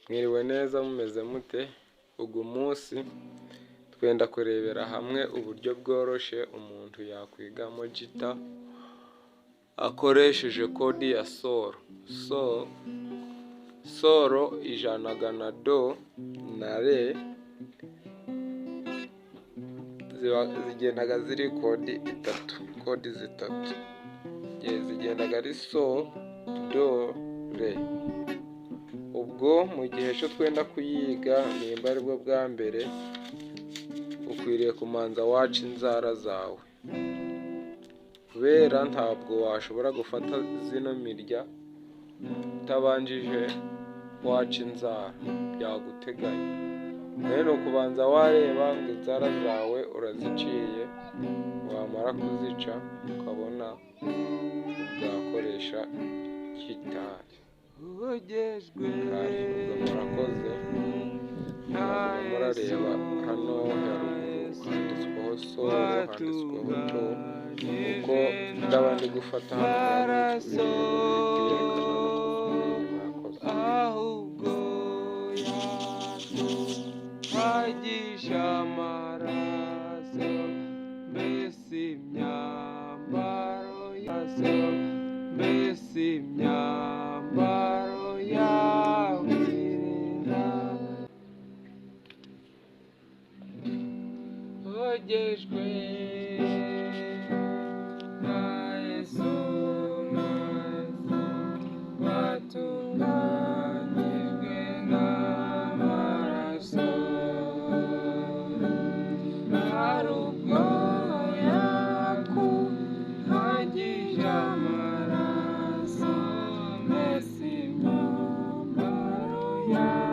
Mwiriwe neza, mumeze mute? Uyu munsi twenda kurebera hamwe uburyo bworoshye umuntu yakwigamo gita akoresheje chord ya sol. So sol ijanaga na do na re, zigendaga ziri chord itatu, chord zitatu zigendaga ari sol, do, re. Ubwo mu gihe cyo twenda kuyiga, nimba aribwo bwa mbere, ukwiriye kumanza waca inzara zawe, kubera ntabwo washobora gufata zino mirya utabanjije waca inzara, byaguteganya. Rero ni ukubanza wareba ngo inzara zawe uraziciye, wamara kuzica ukabona uzakoresha gitari. Ubwo murakoze, murareba hano haruguru handitsweho sol, handitsweho do, uko ndaba ndi gufata hano biri kwiyerekana no kuri, murakoze. Ahubwo yaduhagisha amaraso, mbese imyambaro yaso, mbese imyambaro yawe irera, ogejwe na Yesu, na Yesu watunganyijwe n'amaraso, hari ubwo yakuhagije amaraso, mbese imyambaro yawe.